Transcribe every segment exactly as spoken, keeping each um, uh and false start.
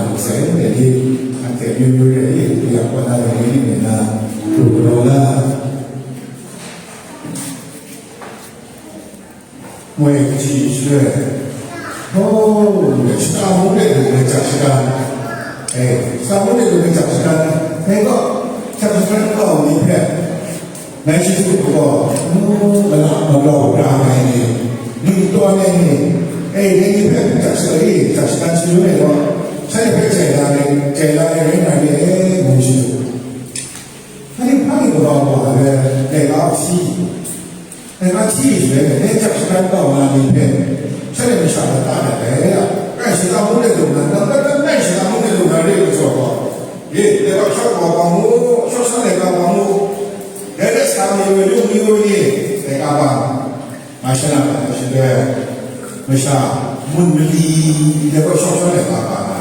na masai, dai ni, anhte amyu myu re ai, ya kaw na rai ni, na, pru galaw la. Moi kaji shaloi, oh, shata mung de lu ai hta shada, eh, shata mung de lu ai hta shada, dai gaw, hta shada kau ni hpe, ngai shi hku gaw, nu, mala, magau ra ai ni, ning tawn ai ni, eh, dai ni hpe hta shada, eh, hta shada shalu ai gaw, shanhte hpe jai la ai, jai la ai rai nga ni, eh, ngu shi. Hpa ni hpa ni kabau wa ai, dai ga hpyi. Dai ga hpyi shaloi, dai hta shada kau na ni hpe, shanhte masha lata dat ai, rai shada mung de lu na, nang rai shada mung de lu na re ai majaw gaw, e, dai ga shawk wa wa mu, shawk sha dai ga wa mu, dai rai sa mi woi, lu mi woi ni, dai ga ba, nga sha na, shaloi, masha, mun mali, dai ga shawk sha dai ga ba na.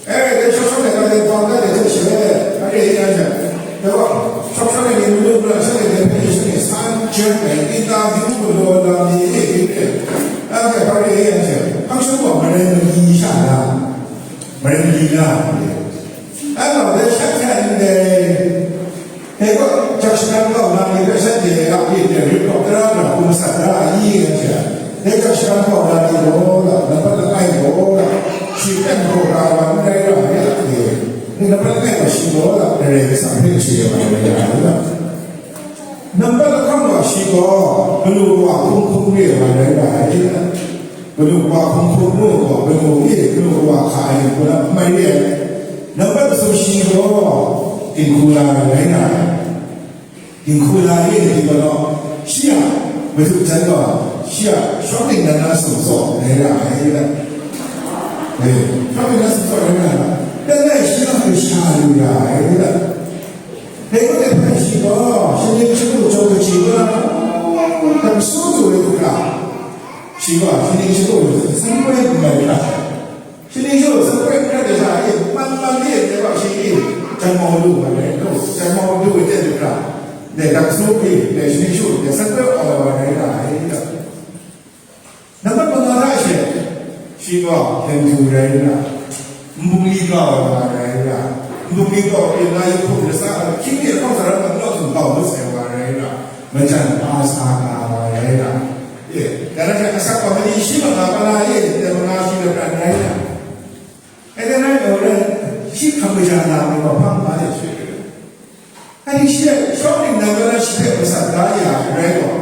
Eh, dai shawk shawk ai ga dai bang dat ai hte she, are e yang jang, dai wa, shawk shawk ai ni manu mara sha ai dai hpe Yesu ni san jep ai, interview galaw na mi e, e, e. Anhte hpa re e yang jang, hpang shawng gaw marai mali sha na, marai mali na, e. Anhte dai sha hkyan ndai, dai gaw, jak shagan kau na ni hpe shanhte a myit de rit rawt tara na hkum sat ra ai i, nga hte, dai jak shagan kau na ni gaw la, nampat langai gaw la, shi pen hkrum ra ai wa n rai ra ai a, e, nampat langai gaw shi gaw la, Karai Kasang hpe chye ai wa rai ra ai la. Nampat lahkawng gaw shi gaw, galu wa hkum hkum re ai wa rai ra ai la. Galu wa hkum hkum nu gaw, galu e, galu wa hka ai ni hku na n mai re ai. Nampat masum shi gaw, dinghku la ai rai nga ai. Dinghku la ai ni gaw, shi a madu jan gaw, shi a shawng ningnan na sumtsaw rai ra ai. E, shawng ningnan sumtsaw rai nga ai. Dan e shi a kasha lu ra ai. Dai gaw dai hpe shi gaw, shaning shagu chyawm kaji gaw, dam su du ai hkra, shi gaw, shaning shagu san koi n mai hkra, shaning shagu san koi n hkra de sha e, man man de ai gaw, shi e, jan mau lu ai rai, jan mau lu ai hte hkra, dai dam su hpe, dai shaning shagu, dai san koi awng ai wa rai nga ai. Nampat manga hta she, shi gaw Hindu rai nna, nbungli kau ai wa rai nna, nbungli kau pyi na, yahpung latsa, hkying mi hkawng sa ram na, naw htum kau ngut sai wa rai nna, majan pa sa nga ai wa rai nna, e, dai rai hte asak wa mali shi manga, pa na e, dai manga shi lapran rai nna, e, dai rai gaw rai, shi hkam kaja na ai wa hpang nga de swe. Anhte shi a shawng ningnan gaw na shi hpe masat da ya ai rai gaw,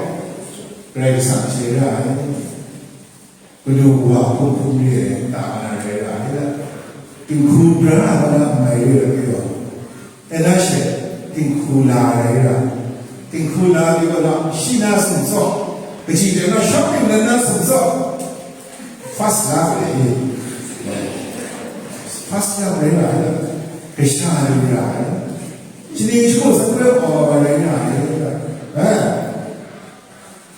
Karai Kasang chye ra ai. Galu wa hkum hkum re ai nta na rai ra ai. Dinghku bra na gaw na n mai re ai gaw, e na she, dinghku la rai ra. Dinghku la ai gaw na, shi na sumtsaw, kaji hte na shawng ningnan na sumtsaw, first love e. First love rai ra ai. Kasha lu ra ai. Shaning shagu san koi awng ai wa rai nga ai, e?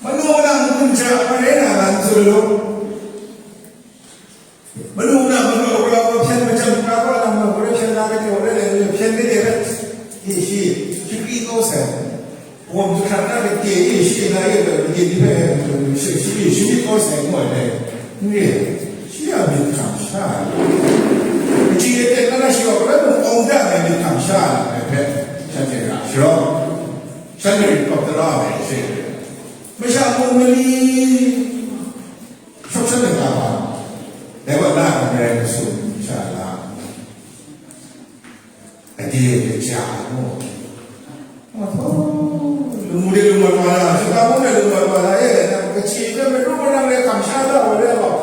Manu na n-gun hta, ma rai na nga n tsun law. Manu na manu gaw gaw hpyen majan hkra gaw na, manu gaw hpyen na gade gaw rai, hpyen gade rai. E shi, shi kri kau sai. Wam jahkrat na gade e shi na e, gade ni hpe, shi, shi, shi kri kau sai ngu ai dai. N re, shi a myit hkam sha ai. Kaji e teng na na shi gaw, Karai mung awng da ai myit hkam sha ai hpe, shanhte hkra sharawng, shanhte rit kawp tara ai hte, masha mung mali, shawk shanhte hkra hpa, dai wa na ai marai masum sha la, ade kaja ai mu. Mahtau, lamu de lamat wa la, shata mung de lamat wa la, e, nang kaji hpe madu manang re hkam sha da wa re gaw,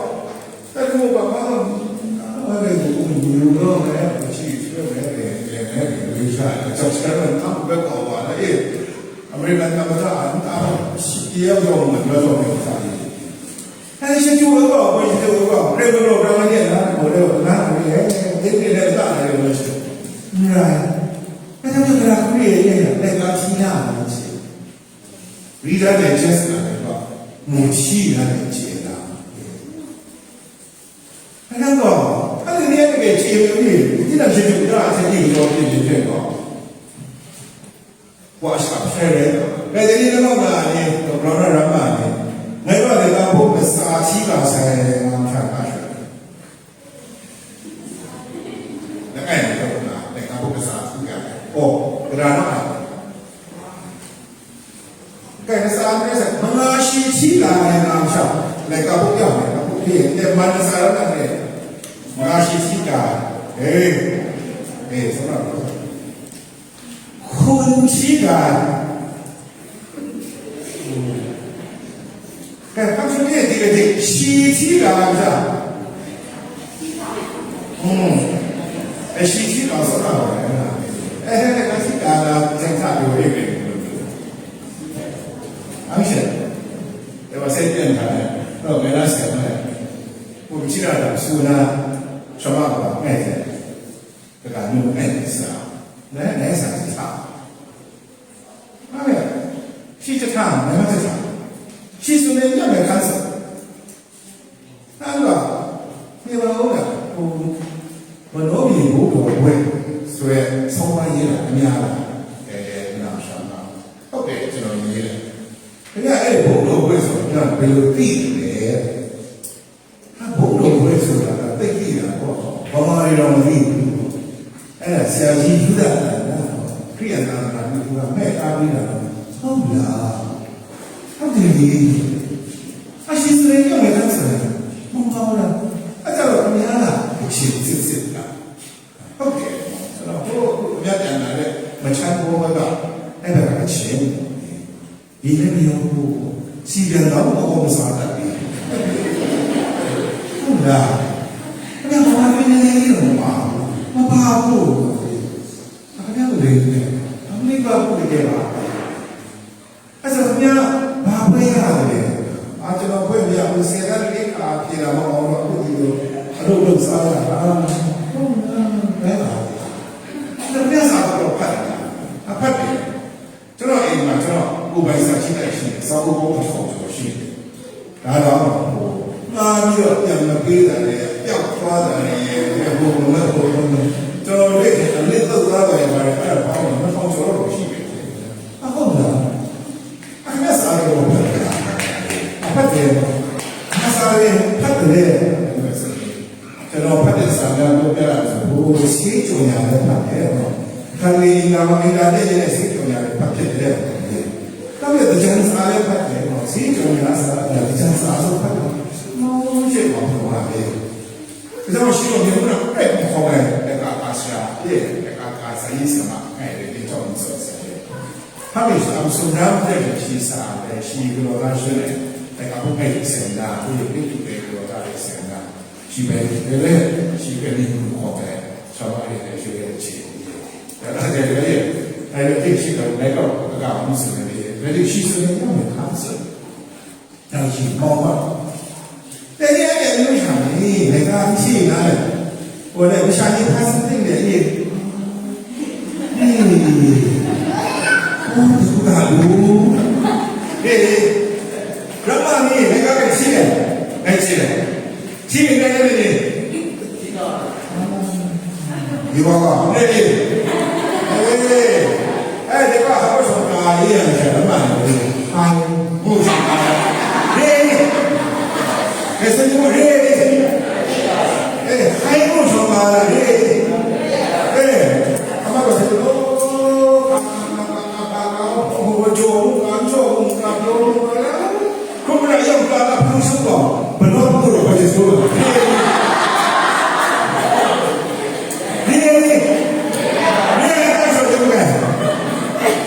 Talu ga ma, ma rai bu kum bu yu gaw, ma ya bu shi, shi bai ma ya rai, rai, rai, rai, rai sha, kacau shi rai, ma bu bai kau wa, rai, Namata a nta shi ti yang zong ma na zong ni sa ni. Hai shi tu wa ba, ko shi tu wa ba, re ba lo da ma ni na, ko re ba na ko ni, eh, de ni le sa na yo shi. Ni ra. Ka ta ka ra ku ye ye ya, le ka ti na na shi. Reader Digest na le ba, mu chi na le chi na. Ka na ko, ka ni ne ke chi ni, ni na shi tu da se ni ko ni ni ko. Wa shap shai rai, rai de ni na ma ni, to grau na ra ma ni, ngai wa de ka bu ka sa chi ka sai nga ma sha ka sha. Na kai ni to na, na ka bu ka sa chi ka. Oh, ka da na. Kai na sa ni sa, ma nga shi chi ka ai nga ma sha, na ka bu ya, na ka bu ke, ne ma na sa ra na ne. Ma nga shi chi ka. Eh. Eh, so na. Hkun hti ga ai. Kai, hkam shing de, de, de, shi hti ga ai sha. Hmm. Eh, shi hti ga sa na wa na. Eh, eh, eh, hti ga na, zeng hta de, de, de. Ang sha. Eh, wa sai pian hta, eh. No, me na sa na. Hkun hti ga da, su na, shama ba, eh, eh. Kaga nu ngai sa, ngai, ngai sa hta. Ngai, shi hta, ngai ma hta. Shi tsun ai ya ngai hkan sa. Ngai ga, ni ma o ga, ko, ma no mi bu ko bwe, swe, song ma ye la, nya la, eh, na sha na. Ok, ကျွန်တော်ရေးတယ်။ ခင်ဗျားအဲ့ဘုံတော်ဘွဲ့ဆိုတာဘယ်လိုသိလဲ။ ဟာ ဘုံတော်ဘွဲ့ဆိုတာကသိပ်သိတာပေါ့။ ဗမာတွေတော့မသိဘူး။ အဲ့ဒါဆရာကြီးယူဒသာသနာတော် ခရစ်ယာန်သာသနာပြုကမဲ့သားပေးတာတော့ဟုတ်လား။ ဟုတ်တယ်လေ။ အရှင်စရိတ်ကမဲ့သားဆိုတာမဟုတ်ပါဘူးလား။ အဲ့ဒါတော့ခင်ဗျားကအချင်းစစ်စစ်လား။ ဟုတ်တယ်။ ဆိုတော့ဟိုအခုခင်ဗျားပြန်လာတဲ့မချမ်းဘောဘက်ကအဲ့ဒါကအချင်း။ ဒီလည်းမယုံဘူး။ စီပြန်တော့မဟုတ်ဘူးစားတတ်ပြီ။ ဟုတ်လား။ ခင်ဗျားဘာမှမနေရတော့ပါဘူး။ မပါဘူး။ ခင်ဗျားကလည်းအမေကဘူးတကယ်ပါ။ အဲ့ဆိုခင်ဗျားဘာပွဲရတယ်လဲ။ အာကျွန်တော်ပွဲမရဘူး။ ဆယ်တန်းလေးခါဖြေတာမဟုတ်တော့အခုဒီလိုအလုပ်လုပ်စားရတာ။ ဟုတ်လား။ ဘယ်ပါလဲ။ ခင်ဗျားစာတော့ဖတ်တယ်။ အဖတ်တယ်။ ကျွန်တော်အိမ်မှာကျွန်တော်ကိုယ်ပိုင်စာရှိတိုက်ရှိတယ်။ စာအုပ်ပေါင်းတစ်ထောင်ကျော်ရှိတယ်။ ဒါတော့ဟိုမှာပြီးတော့ပြန်မပေးတာနဲ့ပျောက်သွားတာနဲ့ဟိုလိုမျိုးဟိုလိုမျိုးကျွန်တော်လက်ကအလစ်သုတ်သွားတာတွေပါတယ်။ အဲ့ဒါပေါင်းတော့နှစ်ထောင်ကျော်တော့ရှိတယ်။ အဟုတ်လား။ အမျက်စာတော့ဖတ်တယ်။ အဖတ်တယ်။ မစာရင်ဖတ်တယ်။ ကျွန်တော်ဖတ်တဲ့စာများပြောပြတာဆိုဟိုဆေးကြော်ညာလည်းဖတ်တယ်ပေါ့။ ခန္ဓာနာမခန္ဓာတဲ့ရဲ့ဆေးကြော်ညာလည်းဖတ်ဖြစ်တယ်ပေါ့။ ဒါပေမဲ့သင်္ချန်စာလည်းဖတ်တယ်ပေါ့။ ဆေးကြော်ညာစာကသင်္ချန်စာဆိုဖတ်တော့မောင်းချက်မှာပေါ်လာတယ်။ ဒါကြောင့်ရှင်တို့မျိုးကအဲ့ဒီခေါ်တဲ့တက္ကသဆရာရဲ့တက္ကသစာရေးဆရာမအဲ့ဒီကြောင့်ဆိုဆက်တယ်။ ဘာလို့ဆိုအစုံရမ်းတဲ့ရှိစာပဲရှိကြတော့ဒါရှင်လည်းတက္ကဘုတ်ပဲစင်တာဒီပြည့်တူပဲကြတော့ဒါလည်းစင်တာ ရှိပဲလေရှိပဲနေမှုခေါ်ပဲဆောင်းရတဲ့ရှိတဲ့အခြေအနေဒါတကယ်လေအဲ့ဒီသိရှိတော့လည်းတော့အကောင်မှုစင်တယ်လေရှိစင်နေတော့ခါစင်တာရှိမောပါတဲ့ရဲ့မျိုးရှာနေလေကရှိနေတယ်ဟိုလည်းမရှာနေဖတ်စတဲ့လေအေးအေးဟိုတူတာလို့အေးရမမီးလည်းကပဲရှိတယ်ပဲရှိတယ် ရှိနေတယ်လေဒီဘက်ကလေအဲ့ဒီကဟောဆောင်တာရေးရတယ်ဓမ္မလေဟိုဆောင်တာလေကစူလေအဲဟိုဆောင်တာလေအဲအမကစူဟိုကြောင့်ကကြောင့်ကကြောင့် ခုနကရောက်လာတာဖုန်းဆိုတော့ဘယ်တော့မှတော့ဘာလို့ဆိုတော့ဒီနေ့နေ့နေ့အဲ့ဆိုတော့ဘယ်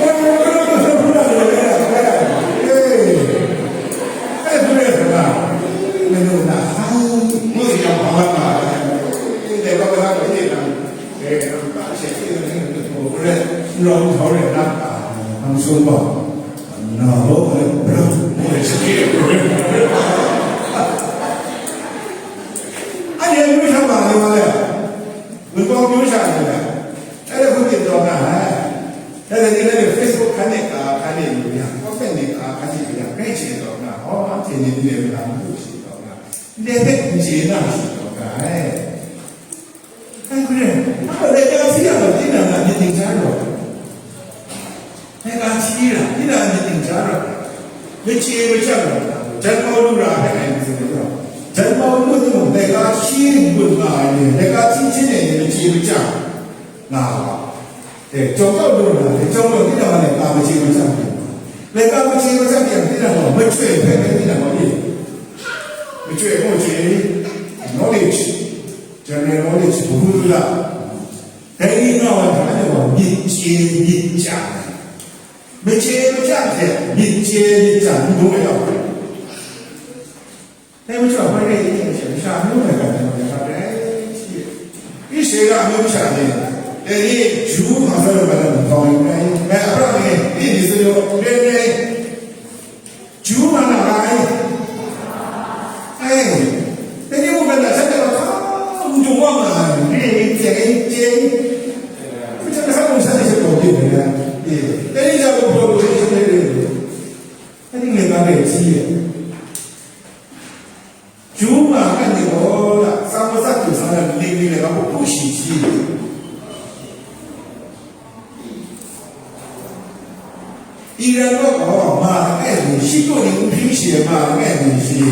တော့မှဆိုတော့ဘယ်တော့မှအဲ့ဒါအဲ့ဒါမျိုးကဟာမျိုးရပါမှာတဲ့ဘာသာရေးတာအဲဒါအချက်အလက်တွေဘယ်လိုလဲလောင်းထောက်ရတာအမှန်ဆုံးပါ Nga law, ngai bra tu, ngai shake bra. Anhte amyu sha ma ni ma le? Wunpawng amyu sha ni le? Dai hpe hkun tim taw na ai. Dai ni na Facebook hkan ni ka hkan ni yu yang, comment ni ka hkan ni yu yang, grai chye taw na. Oh, anhte ni ni le na mu shi taw na. Ni le hpe n chye na shi taw na ai. Ai, hkoi e, a, laika hti a, tinang a myit dingja rawt. Laika hti ra, tinang a myit dingja rawt. Machye machyang rawt. Jan mau lu ra ai, ai, myit dingja rawt. Jan mau lu timung, laika hti n-gun nga ai ni, laika hti hte ni, machye machyang nga ai. E, chyawm kau lu ra, e, chyawm kau tinang a laika machye machyang. Laika machye machyang yang tinang a, machyoi hpe tinang a, e. Machyoi mung chye, knowledge. General knowledge, kabu tu la. Dai ni nga wa hta anhte gaw myit chye myit chyang ai. Machye machyang hte myit chye myit chyang n dum ai yawng. Dai majaw, Hparishe ni hte masha amyu ai ga ni gaw, ya hpa rai hti ai. Israela amyu masha ni, dai ni Ju hkang sa ai ga ni gaw, ngai, ngai Abraham ni, ni ni tsun yu, rai rai. Ju nga na ai. Ai, dai ni mung na sha de la, hkam dung wa nga ai, re, re, re, re. Ku cha na sa mung sa de se ko de na. Eh, dai ni ja ko ko de se de. Dai ni le ka de si ye. Ju nga ai ni gaw, tsang matsat du sa na ning ning le ka bu bu shi shi. Iran kaw gaw ma langai mi, shi kaw ni n hpyi shi ai ma langai mi shi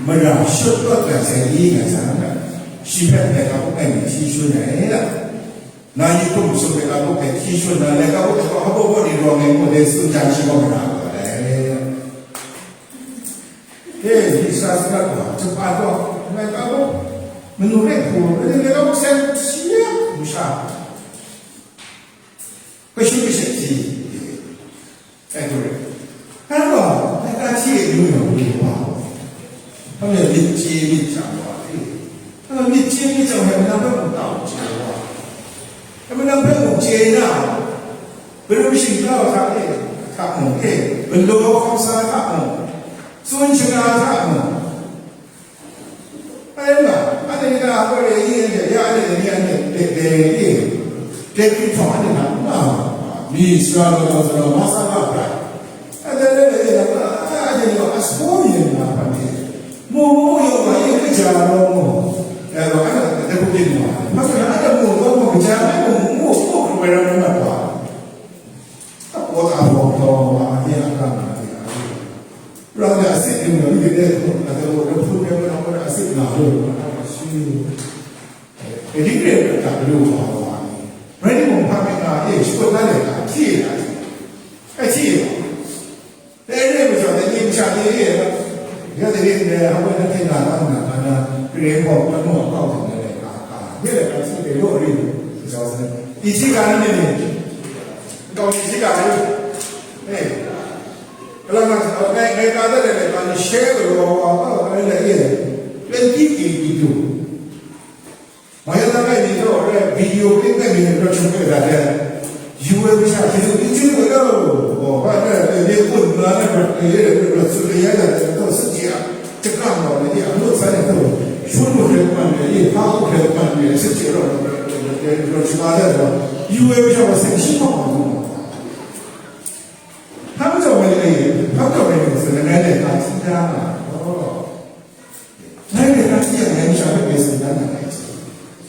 mara shut kawt ai sai i nga jang, shi hpe laika hpuk ai ni hti shun ai da. Na yi hkum sum laika hpuk ai hti shun na, laika hpuk ai gaw hpa baw baw ni rawng ai ngu dai tsun jang, shi gaw mara kawt ai. E, Israel sagat gaw, jahpa gaw, laika hpuk, manu hpe hpu, laika hpuk sai hti ya, masha. Kashu kasha hti, ai hku rai. Nang gaw, nang hta hti e lu yang hku wa, hpa myit chye myit chyang wa, e. Nang myit chye myit chyang wa, nang hpe mung tau chye wa. Nang hpe mung chye na, karum shingkau hta e, hta mung e, galaw hkawm sa hta mung, tsun shaga hta mung, Ai nga, anhte ni na hkoi re i, anhte ya, anhte ni anhte de, de i, de hpyi htaw anhte na n nga, mi sara law, law, law, ma sa nga bra. Anhte de, de, de, anhte ni a saw mi na hpan de, mu, mu, mu, yawng nga, yin kaja law mu. E, law, anhte de hpyi mu ai. Ma sa nga, anhte mu, law mu, kaja, mu, mu, mu, mu, hkoi ram na mat wa. Kaw ta hpawng taw wa, anhte a kang na de a. Rau de a sit ning gaw, myi de hkrum, a daw, daw hpun de gaw, a sit nga lu, a shi. Kaning rai nna, galu wa wa ni. Rai timung, hpa hpe nga e, shakut na le ga, hti e na, a hti e. Dai re ai majaw, dai ni masha ni e, ya dai re ndai, a woi na hte nga, na, na, na, na, gre gaw, na, nu a kau hte na le ga, ga, ya le ga, hti e, law ri, majaw, i hti ga na ni ni, kau ni hti ga ni, e. Kalang nang sa, ngai, ngai ka dat ai laika ni share galaw wa, wa, wa, wa, wa, wa, twenty K B tu. Mai la kai ni taw, rai, video clip kai ni, rai, chung kai dat ai. Yu ai masha, shi tu, ni chyu ai gaw, wa, wa, rai, rai, ni kun, nga, rai, rai, rai, rai, rai, su, rai, ya, ya, rai, taw, su, ji, a, chakang gaw, ni, a, lut sa, ni, taw, shun, lut, rai, man, rai, ni, hpa, lut, rai, man, rai, su, ji, rai, rai, rai, rai, rai, rai, chakang, rai, rai, yu ai masha, wa, seng, shi, hpa, ma, ma. Hpa majaw mai ai, hpa majaw mai ai, tsun ai, ngai laika hti da nga, oh. Ngai laika hti yang, ngai masha hpe bai tsun dan na ai.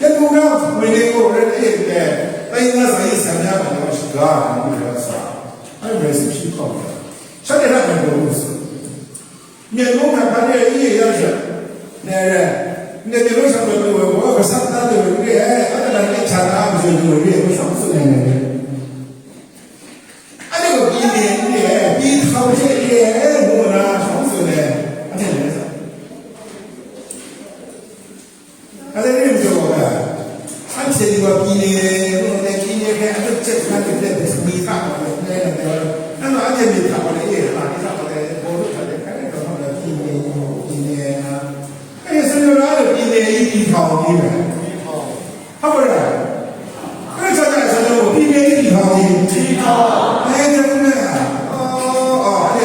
Yan mung na, mai ni gaw, rai e, e, tai na sa yi san ya ma na, shaga, na, na, sa. Ai, bai tsun shi hkawm. Shanhte hta ngai gaw, ngu tsun. Myen mung hta hpa re ai, i ya sha, nai rai, ndai myen mung sha, ngai gaw, gaw, gasat na, ngai gaw, re ai, a, na, na, ngai hta na, majaw, ngai gaw, re ai, ngu shawng tsun ai, ngai rai. Anhte gaw pyi ne n re ai, pyi htau hte re ai, ngu na shawng tsun ai, anhte rai sa. Anhte rai majaw gaw, anhte ni gaw pyi ne, ngu na pyi ne hpe, anhte chye hkra myit hte, myit hta gaw, ndai na gaw, nang gaw anhte myit hta gaw, e, hpa ni hta gaw, baw lu hta de, hkrai hkrai gaw, pyi ne, pyi ne, a. E, Samuel a, pyi ne, i pyi htau ni rai. Hpa rai? Karai Kasang a sa na gaw, pyi ne i pyi htau ni? Pyi htau. E, jan n rai a? Aw, aw, anhte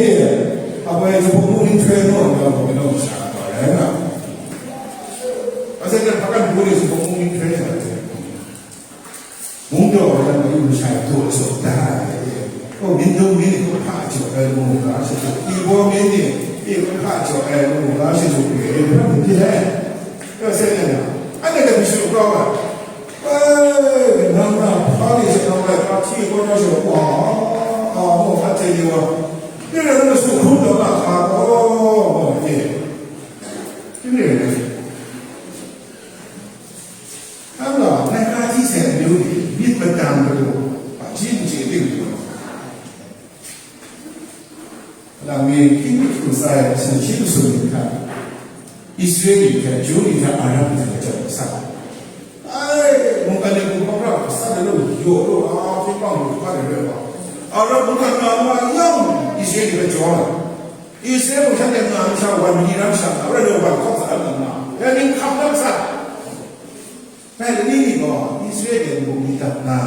e, abai jahpawng mung nhtoi naw nna gaw, kanaw masha a rai nga. Aza hkan hpakan pru de jahpawng mung nhtoi nga ai hte, mungdaw ai lam yu masha daw jaw da ai, o, myit dum myit ni hkra jaw ai mu ga shachuk, ibaw myit ni hkra jaw ai mu ga shachuk re, hpa myit hte ai. Ga sai na, anhte hta hpe shadu kau ai. Ai, nang na hpa ni hte nang rai hpa hti kau na shada, wa, a, a, mu hpa teng ni wa, ni rai nang su hkrum taw na hka gaw, e, ni rai nang. Nang gaw, ngai hkra hti sai amyu ni, myit madan matu, hpaji n chye ting lu ai. Kalang mi hkying hkru tsa ai, sumshi masum ni hta, Israeli hte, Ju ni hta, Arab ni hta, majaw ma sa. Ai, mungkan ni hku hkawhkra hkra sa de lu, yaw lu, a, hpyi pang lu, hpa de lu, a, Arab mungkan nga ma yang, Israeli hpe jaw ai. Israel mung shanhte nga masha wan mali ram sha, arai lung wan hkawk sa ai lam nga, ya ning hkap na sa. Dai lani ni gaw Israel de mung ni dap na,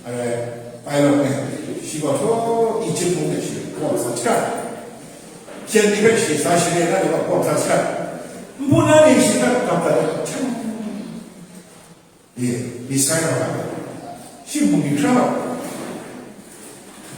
arai, Pilot e, shi gaw htaw Egypt mung de shi kawm sa jahkrat, hpyen ni hpe shi sa share na de gaw kawm sa jahkrat, npu na ni shi hpe gap dat ai hte, e, Israel wa, shi mung ni hkra,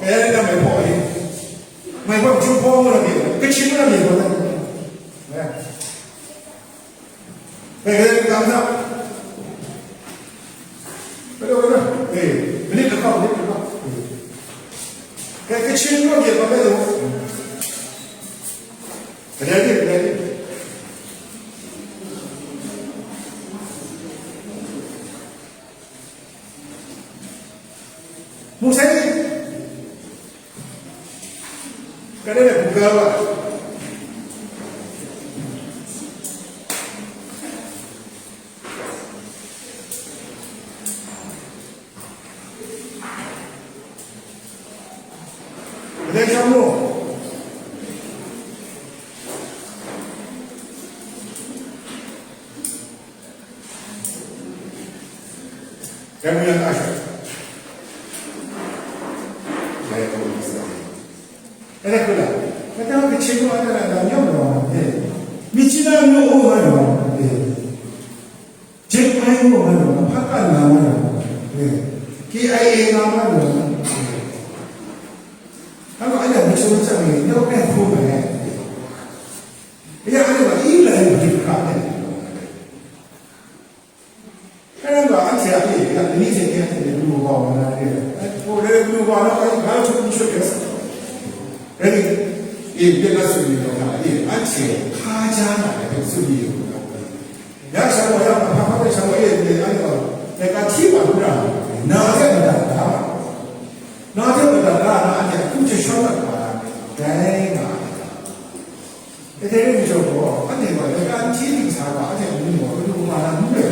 Kaya ni na mai hpaw ni. Mai hpaw jung hpaw ngu na mi. Kachin ngu na mi hpaw na. Ya. Kaya ni kang na. Kaya ni. Eh, minit na kau, minit na kau. Kaya kachin ngu na mi hpaw na. Kaya ni, kaya ni. Mung sai ni, Kadai na hkungga wa. Kadai shawng mu. Yang yang asha. Saya tahu Islam. Kadai kula. Kadai kachin wa na na nyam wa. Eh. Michina nyo o ma wa. Eh. Jet ai nyo ma wa. Paka na ma wa. Eh. K I A na ma wa. Ano ada michina sa ni. Nyo kaya ko ba. Ya ada wa ila ni di ka. Kayan ga anhte a e, ya, ni hte ni a hte ni lu wa wa na re. Ko re lu wa na, ai, ga chu ni shwe ke sa. Re ni, e, de na su ni wa na, e, anhte hpa ja na re, su ni wa na. Ya sha wa ya, hpa hpa de sha wa e, de, ai, wa, de ka ti wa lu na, na de ma da da. Na de ma da da, na anhte ku che shwa na wa na, dai nga. Dai re ai majaw gaw, anhte gaw laika n hti ntsa gaw, anhte a mung gaw, madu ma na n rai.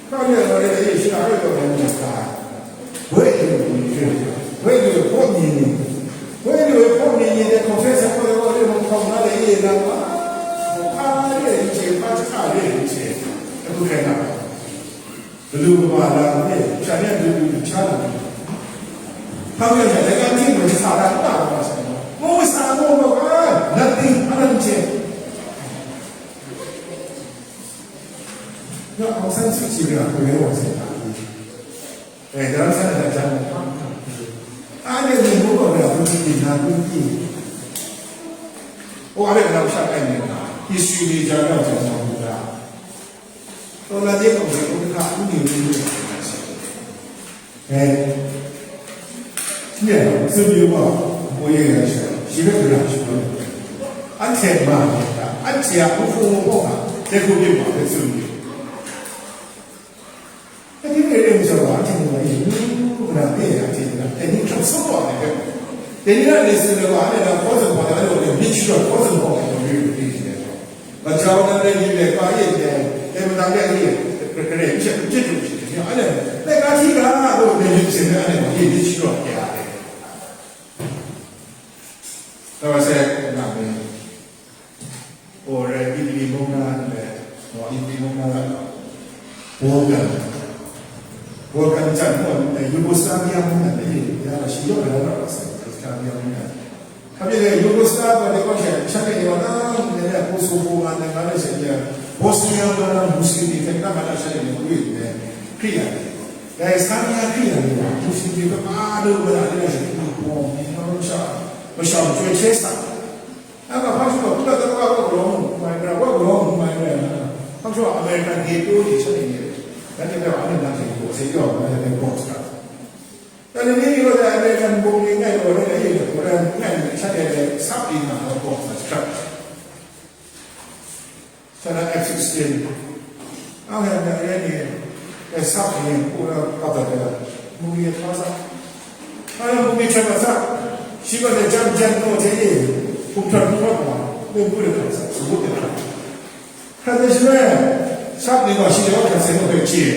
Hkra re ai wa re ai, shing a rai taw rai myit ga, woi lu ai ni hte, woi lu ai hpaw mi ni, woi lu ai hpaw mi ni dai hkawhkre sai hkawhkre wa re hkawng hkawng na le e na wa, hpa re ai hte, hpa jahka re ai hte, agu hkrai nga ai. Galu kaba lam e, sha ni a du du du sha lam. Hpa mung sha, laika n hti nhtawm sha da n ta kaba sha ni. Mu masa mu mu ai, nothing, anang hte. Ya, Aung San Suu Kyi ra, ko ya wa sai ta ni. Eh, daram sa da jang mo. Anhte ni mu ko ra, bu ni na bu ni. O, are na sha kai ni na. History ni jang na jang na bu da. Tawna de kaw hpe hkra n ning n ning ai hte, eh, shi e, tsun yu gaw, npu yu ai sha, shi hpe gara shagun ai. Anhte ma, anhte a nhpung hpung hpawng a, dai hku byin wa hpe tsun yu. Dai ni re ai majaw gaw, anhte ni wa e, ngu ngu na re ai, anhte ni na, dai ni hkrat sum wa ai hpe. Dai ni na ni tsun ai gaw, anhte na hkaw zun hpawng ai, anhte gaw myit shara hkaw zun hpawng ai, gaw ri ru di hte. Lajau nan rai ni rai pa e ndai, dai madan rai ni, kare n shat n jat lu shi ni, anhte, laika hti ga, ngu dai myit hpyi ai, anhte gaw, ye myit shara ya ai. Tawa sai, na ni, o, rai, Italy mung na, ndai, o, Italy mung na, Balkan, Balkan jan gaw, ndai, Yugoslavia mung na, ndai, ya, shi yawng na, ra, ra, sai, Yugoslavia mung na. Hkap ye, Yugoslavia de gaw she, shanhte ni wa na, ndai, Kosovo nga, ndai, nga, ndai, she, ya, Bosnia nga na, Muslim ni, hte, na, nga, na, shanhte ni, wi, ndai, Hkristu ni. Dai Serbia Hkristu ni, Muslim ni, kaba lu, kaba lu, ndai, she, ni, bawng, ni, na, masha, masha, machyoi hte sa. Nang a hpa shingkawm, hkula taw wa galaw mu, mai ra, wa galaw mu, mai ra, na. Hpa shingkawm, American ghetto ni sha ni ni, nanhte hpe wa nang hte gaw se yaw, nanhte hpe gaw sa. Dan ni ni gaw dai American bungli ngai gaw, rai ngai gaw, rai ngai ni sha ni dai sap di na gaw gaw sa shakrat. Sha na F sixteen. Anhte na rai ni, e sap ni, ku na kap dat ai, bungli hpa sa. Anhte bungli hkrat sa. Shi gaw dai jan jan gaw hte e, hkum hkrat hkum hkrat ma, bai bungli hkrat sa, sa ngut de hkrat. Hkrat ai shaloi, sap ni gaw shi de wa hkrat sai gaw hpe chye.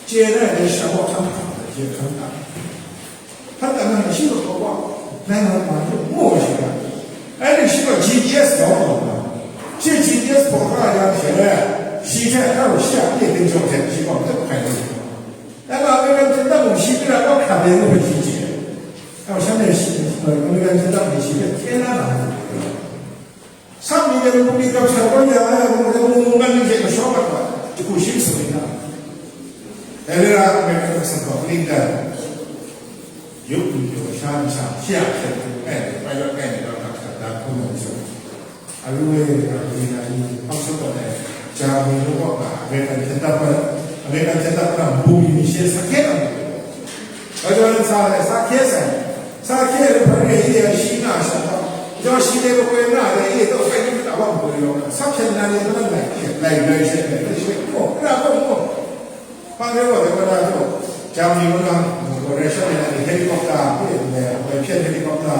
Chye na dai sha gaw hkam hkam, hkye hkam hkam. Hkam hkam na shi gaw gaw wa, nai gaw ma yu, mu wa shi ga. Ai ni shi gaw G P S gaw gaw na. Shi G P S hpaw hkra yang hte, shi hte hkra gaw shi a pyi ting jaw hte, shi gaw hkrat hkai lu. Dai gaw American hpyen dap mung shi pyi na gaw hkrat de ngu hpe shi chye. Gaw shanhte shi, American hpyen dap ni shi hpe hkyen na na. Sap ni de mung bungli kap sha gaw ya ai, mung de mung mung ngan ni hte kashawng mat wa, jahku shi masum ni na. Dai re ra, American President gaw Clinton, yup n pyaw sha nsha, shi a hkyen hkun ai, pilot kai ni gaw hkap hkap dan hkun ai masum. A ru e, a ru e na ni, hpang shawng gaw dai, Germany law kaw ga, American hpyen dap gaw, American hpyen dap gaw, bungli ni shi sa hkyen ai. Gaw jaw nsa ai, sa hkye sai. Sa hkye ai hpa rai i, shi nga sha hta. Jaw shi de makoi nga de i, tau kai ni hta wa makoi yawng na. Sa hpyen na ni hta lai hpyen, lai, lai she, lai, lai she, mo, ra mo, mo. Hpa rai wa de wa na jaw, Germany wa na, wa rai sha de na ni helicopter, e, e, wa hpyen helicopter.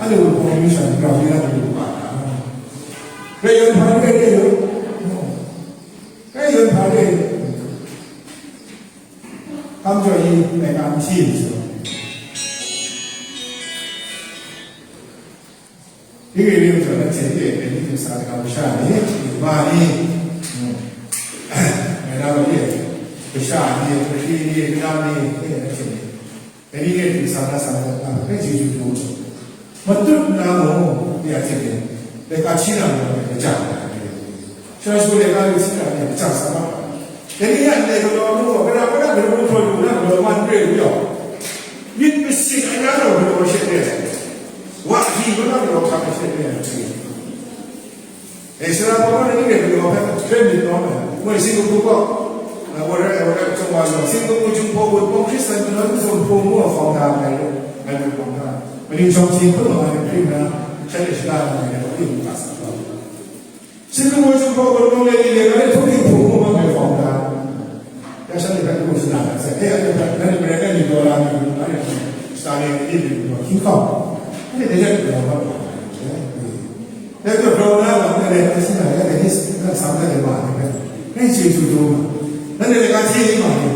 Anhte hpung hpung mi sha ni grau ni na hpung hpung pa na. Rai yawng hpa rai rai yawng. Rai yawng hpa rai. Kam jaw yi, rai kam hti ni so. Tingri ring zawn na hte e, dai ni hte sa ai kasha ni, ma ni, mm, mai na ma ni, kasha ni, kahkri ni, kanam ni, e, na hte ni, dai ni e hte sa na sa na, a, dai chyeju du, matut na mung, ya hte ni, dai ka hti na mung, dai ka ja na, Shaloi shaloi le, ga lu hti na ni, kachang sa ma. Dai ni yan le galaw nu gaw, gara gara galaw nu hpraw lu na galaw man re lu yawng, myit masin aya gaw galaw shet re ai, wa hti gaw na galaw hkang shet re ai. E, sara hpawng gaw ni re galaw hpe hkren myit lawm ai. Moi Singapore gaw, a, wa rai, wa rai, chyawm wa zawn, Singapore Jinghpaw Wunpawng Hkristan Kanawn Mazum Hpung ngu ai hkawm da ai, ai wunpawng hta, manu jawng hte hpun wa ai hpring na, shanhte shada na ai, hpring wa sa gaw. Singapore Jinghpaw Wunpawng le ni le ga le hpung hpung hpung hpung hpung hpung. Ya sha ni hpe hpung hpung hpung hpung. E, anhte hpe, nanhte hpe, nanhte ni taw la mi, anhte hpe, sa le ni ni hpung hpung hpung. Anhte de de hpung hpung hpung. Ya tu hpung na la, nanhte hpe si na, ya de ni na sa na de ma ni hpe. Ni chyeju du ma. Nanhte le ga chye ni ma ni.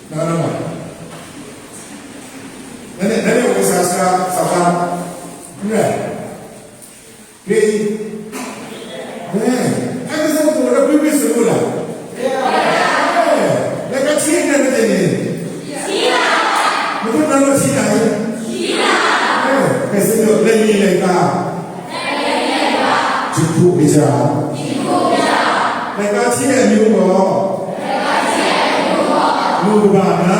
Na na ma. Nanhte, nanhte hpe sa sa, sa sa. Right. Pyi, eh, ai katsawm hku na pyi pyi sut u la. Hti ai amyu gaw, lu kaba na,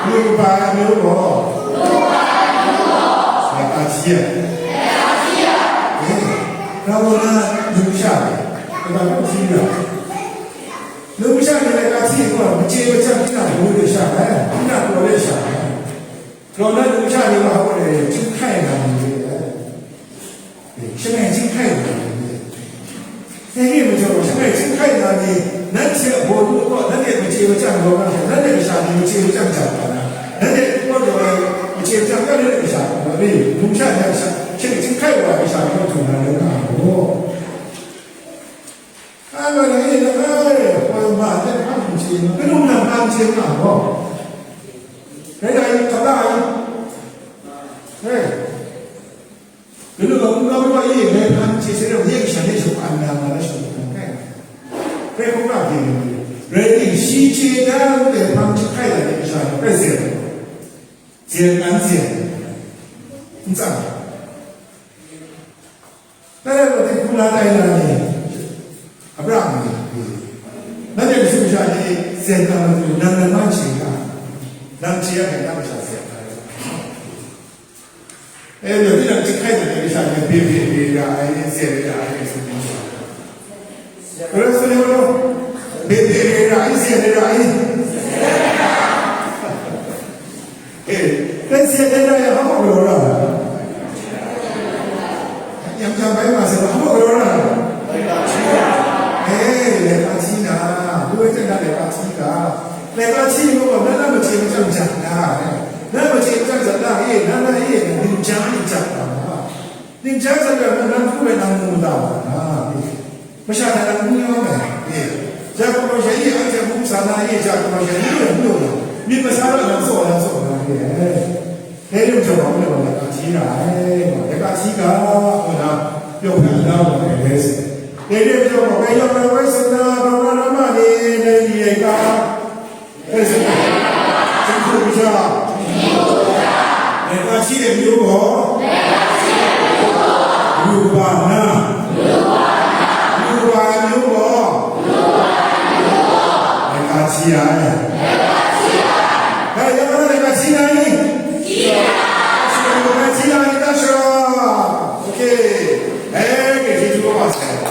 lu kaba ai amyu gaw, laika hti ai. Eh, rau na numsha, kaba hti na. Numsha ni laika hti gaw, mace macam hti na, lu de sha ai, hti na gaw de sha ai. Rau na numsha ni wa hau de, hti hkai na ni de ai. Shangai chyinghkai wa ni, dai re ai majaw, shangai chyinghkai na ni, nanhte a baw nu kaw, nanhte mace machyang rawng na hte, nanhte kasha ni mace machyang jang wa na, nanhte kaw daw ai mace machyang kau, nanhte kasha ni, numsha ni a kasha, shangai chyinghkai wa ai kasha ni kaw htung na rai nga ai gaw. Ai wa ni, ai, wa ma, dai hpa n chye, kanu nang hpa n chye nga gaw. Rai dai, kata ai. Rai. Kanu gaw, kungdaw mi wa e, ngai hpa n chye se rau, nye kasha ni shawk an na nga na shawk n kai. Rai hkrum na hte ni, rai ting, shi chye dan de hpang chyinghkai ai ni kasha ni rai zen. Zen an zen. N tsang. Dai rai wa ting, hpung la tai na ni, Abraham ni, nanhte kashu kasha ni zen na matu, nang nang ma chye ga, nang chye ai, nang kasha zen na. E, yawng tinang chyinghkai na ni kasha ni bye bye re ra ai, n se re ra ai, n se re ra ai. Rai sa law, bye bye re ra ai, n se re ra ai. E, n se re ra ai, hpa mung galaw ra ai. Yam jam bai ma se, hpa mung galaw ra ai. E, laika hti na, lu ai hte na laika hti ga. Laika hti ni mung, na na mace machyang jang na, na mace machyang jang na, e, na na e, na ning ja ni jang na, ning ja jang na, na hku rai na mu da wa na, e, masha na na mu yawng ai, e, ja hkrum ai sha ni, anhte hkum sa na, e, ja hkrum ai sha ni, e, mu yawng ai, myit masa na, na tsaw, na tsaw na, e, e. Dai lam jaw, hpa mung laika hti ra ai, laika hti ga, ngu na, yawng hpe a na wa ai rai sai. Dai lam jaw, hpa yawng ai wai sin na, rau na, rau na ni, dai ni ai ga, rai sai. Jinghku kaja, laika hti ai amyu gaw, lu kaba na, lu kaba ai amyu gaw, laika hti ai. Dai yang a na laika hti na ni? Laika hti na ni, ta sha? Okay. Eh, okay, hti hkrum wa sai.